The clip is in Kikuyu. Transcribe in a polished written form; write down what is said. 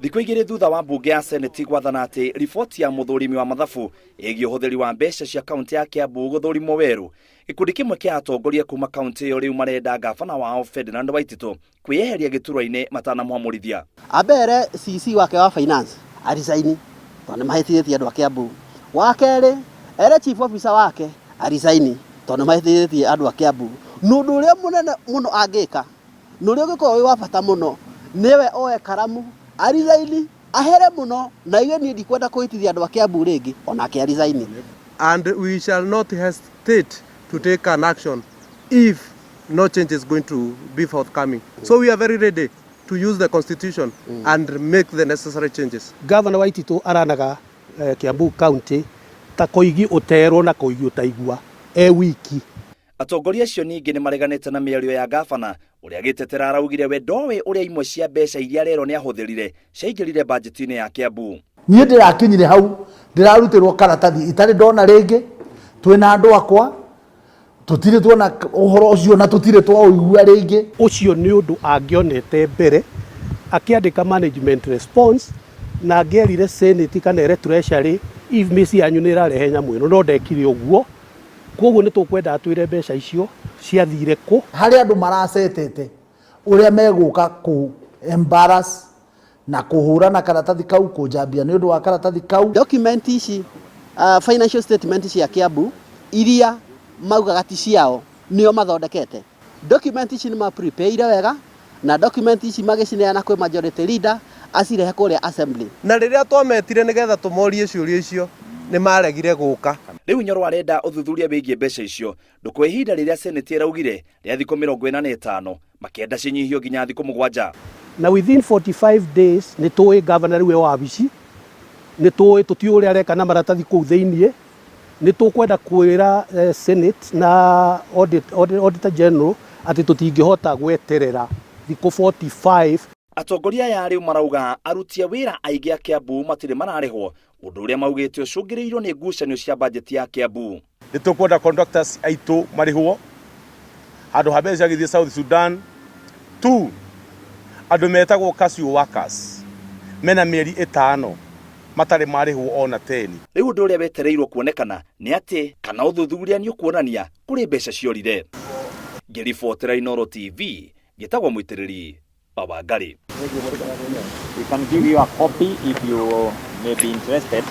Thikũ 2 thutha wa mbunge ya Seneti gwathana atĩ riboti ya mũthũrimi wa mathabu ĩgiĩ ũhũthĩri wa mbeca cia kaunti ya Kiambu gũthũrimwo werũ, gĩkundi kĩmwe kĩa atongoria kuma kaunti ĩyo rĩu marenda ngabana wao Ferdinand Waititu kwĩyeheria gĩturwa-inĩ matanamwamũrithia. Ambere CC wake wa finance aresign tondũ nĩ mahĩtithĩtie andũ a Kiambu. Wa kerĩ ere chief officer wake aresign tondũ nĩ mahĩtithĩtie andũ a Kiambu. Na ũndũ ũrĩa mũnene mũno angĩka na ũrĩa ũngĩkorwo wĩ wa bata mũno nĩwe oe karamu aresign ahere mũno na aigue niĩ ndikwenda kũhĩtithia andũ a Kiambu rĩngĩ onake aresign. And we shall not hesitate to take an action if no change is going to be forthcoming. So we are very ready to use the constitution and make the necessary changes. Governor Waititu aranaga Kiambu County ta koigi ũterwo na koigi ũtaigua e wiki. Atongoria acio ningĩ nĩ mareganĩte na mĩario ya gabana ũrĩa agĩtetera araugire we ndoĩ ũrĩa imwe cia mbeca iria arerwo nĩ ahũthĩrire ciaingĩrire bajeti-inĩ ya Kiambu. Niĩ ndĩrakinyire hau ndĩrarutĩrwo karatathi itarĩ ndona rĩngĩ, twĩna andũ akwa tũtirĩ tuona ũhoro ũcio na tũtirĩ twaũigua rĩngĩ. Ũcio nĩ ũndũ angĩonete mbere akĩandĩka management response na angĩerire Senate kana ere Treasury IFMIS yanyu nĩ ĩrarehe nyamũ ĩno, no ndekire ũguo. Koguo nĩ tũkwenda atwĩre mbeca icio ciathire kũ. Harĩ andũ maracetete ũrĩa megũka kũ embarrass na kũhũra na karatathi kau, kũnjambia nĩ ũndũ wa karatathi kau. Document ici, financial statement cia Kiambu iria maugaga ti ciao nĩo mathondekete. Document ici nĩ ma prepare wega na document ici magĩcineana kwĩ majority leader acirehe kũrĩa assembly. Na rĩrĩa twametire nĩgetha tũmorie ciũria icio nĩ maregire gũka. Rĩu Nyoro arenda ũthuthuria wĩgiĩ mbeca icio ndũkwe ihinda rĩrĩa Senate ĩraugire rĩa thikũ 45 makĩenda cinyihio nginya thikũ 7. Na within 45 days nĩ tũĩ governor rĩu e wabici, nĩ tũĩ tũtiũĩ ũrĩa areka na maratathi kũu thĩiniĩ, nĩ tũkwenda kwĩra Senate na Auditor General atĩ tũtingĩhota gweterera thikũ 45. Atongoria aya rĩu marauga aruti a wĩra aingĩ a Kiambu matirĩ mararĩhwo, ũndũ ũrĩa maugĩte ũcũngĩrĩirio nĩ ngucanio cia bajeti ya Kiambu. Nĩ tũkwenda contractors aitũ marĩhwo handũ ha mbeca gĩthiĩ South Sudan. 2 andũ metagwo casual workers mena mĩeri 5 matarĩ marĩhwo ona 10. Rĩu ũndũ ũrĩa wetereirwo kuonekana nĩ atĩ kana ũthuthuria nĩ ũkuonania kũrĩ mbeca ciorire. Ngĩribotera Inooro TV, ngĩtagwo Mũitĩrĩri wa Wangari. We can give you a copy if you may be interested.